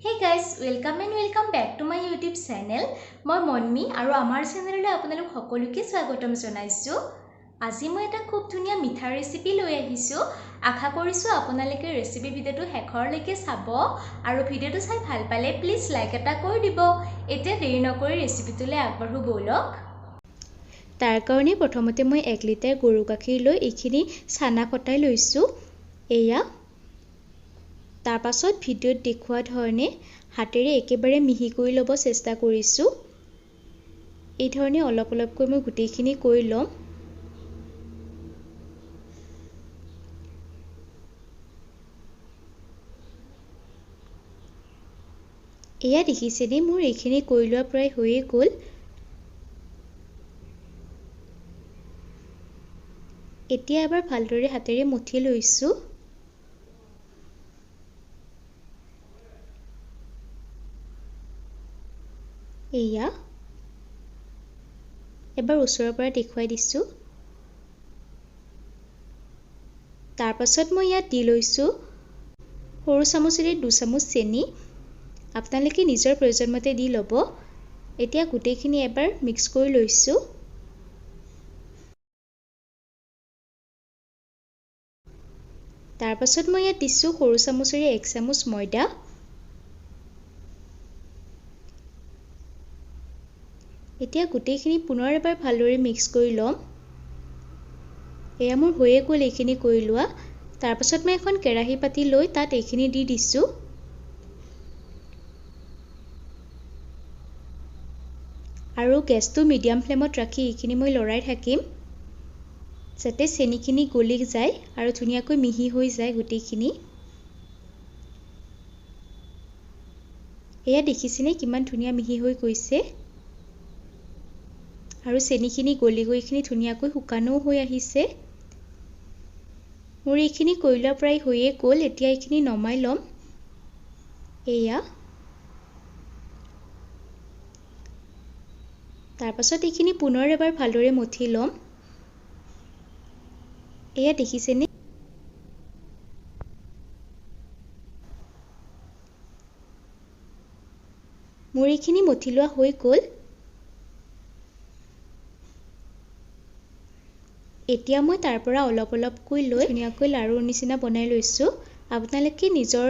Hey guys, welcome and welcome back to my YouTube channel. মই মনমি আৰু আমাৰ চেনেললৈ আপোনালোক সকলোকে স্বাগতম জনাইছোঁ। আজি মই এটা খুব ধুনীয়া মিঠা ৰেচিপি লৈ আহিছোঁ। আশা কৰিছোঁ আপোনালোকে ৰেচিপি ভিডিঅ'টো শেষৰলৈকে চাব আৰু ভিডিঅ'টো চাই ভাল পালে প্লিজ লাইক এটা কৰি দিব। এতিয়া দেৰি নকৰি ৰেচিপিটোলৈ আগবাঢ়ো ব'লক। তাৰ কাৰণে প্ৰথমতে মই 1 লিটাৰ গৰু গাখীৰ লৈ এইখিনি চানা ফটাই লৈছোঁ। এয়া তাৰ পাছত ভিডিঅ'ত দেখুওৱা ধৰণে হাতেৰে একেবাৰে মিহি কৰি ল'ব চেষ্টা কৰিছোঁ। এই ধৰণে অলপ অলপকৈ মই গোটেইখিনি কৰি ল'ম। এয়া দেখিছেনে, মোৰ এইখিনি কৰি লোৱা প্ৰায় হৈয়ে গ'ল। এতিয়া এবাৰ ভালদৰে হাতেৰে মুঠি লৈছোঁ। এয়া এবাৰ ওচৰৰ পৰা দেখুৱাই দিছোঁ। তাৰপাছত মই ইয়াত দি লৈছোঁ সৰু চামুচেৰে 2 চামুচ চেনি। আপোনালোকে নিজৰ প্ৰয়োজন মতে দি ল'ব। এতিয়া গোটেইখিনি এবাৰ মিক্স কৰি লৈছোঁ। তাৰপাছত মই ইয়াত দিছোঁ সৰু চামুচেৰে 1 চামুচ ময়দা। এতিয়া গোটেইখিনি পুনৰ এবাৰ ভালদৰে মিক্স কৰি ল'ম। এয়া মোৰ হৈয়ে গ'ল এইখিনি কৰি লোৱা। তাৰপাছত মই এখন কেৰাহী পাতি লৈ তাত এইখিনি দি দিছোঁ। আৰু গেছটো মিডিয়াম ফ্লেমত ৰাখি এইখিনি মই লৰাই থাকিম, যাতে চেনিখিনি গলি যায় আৰু ধুনীয়াকৈ মিহি হৈ যায় গোটেইখিনি। এয়া দেখিছেনে কিমান ধুনীয়া মিহি হৈ গৈছে আৰু চেনিখিনি গলি গৈ এইখিনি ধুনীয়াকৈ শুকানও হৈ আহিছে। মোৰ এইখিনি কৰি লোৱা প্ৰায় হৈয়ে গ'ল। এতিয়া এইখিনি নমাই ল'ম। এয়া তাৰপাছত এইখিনি পুনৰ এবাৰ ভালদৰে মঠি ল'ম। এয়া দেখিছেনে, মোৰ এইখিনি মঠি লোৱা হৈ গ'ল। এতিয়া মই তাৰ পৰা অলপ অলপকৈ লৈ ধুনীয়াকৈ লাৰুৰ নিচিনা বনাই লৈছোঁ। আপোনালোকে নিজৰ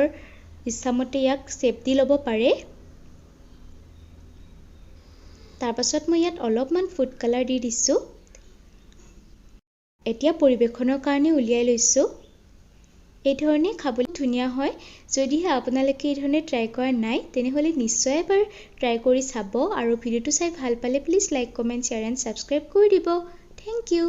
ইচ্ছামতে ইয়াক শ্বেপ দি ল'ব পাৰে। তাৰপাছত মই ইয়াত অলপমান ফুড কালাৰ দি দিছোঁ। এতিয়া পৰিৱেশনৰ কাৰণে উলিয়াই লৈছোঁ। এই ধৰণে খাবলৈ ধুনীয়া হয়। যদিহে আপোনালোকে এই ধৰণে ট্ৰাই কৰা নাই, তেনেহ'লে নিশ্চয় এবাৰ ট্ৰাই কৰি চাব। আৰু ভিডিঅ'টো চাই ভাল পালে please like, comment, share and subscribe কৰি দিব। Thank you.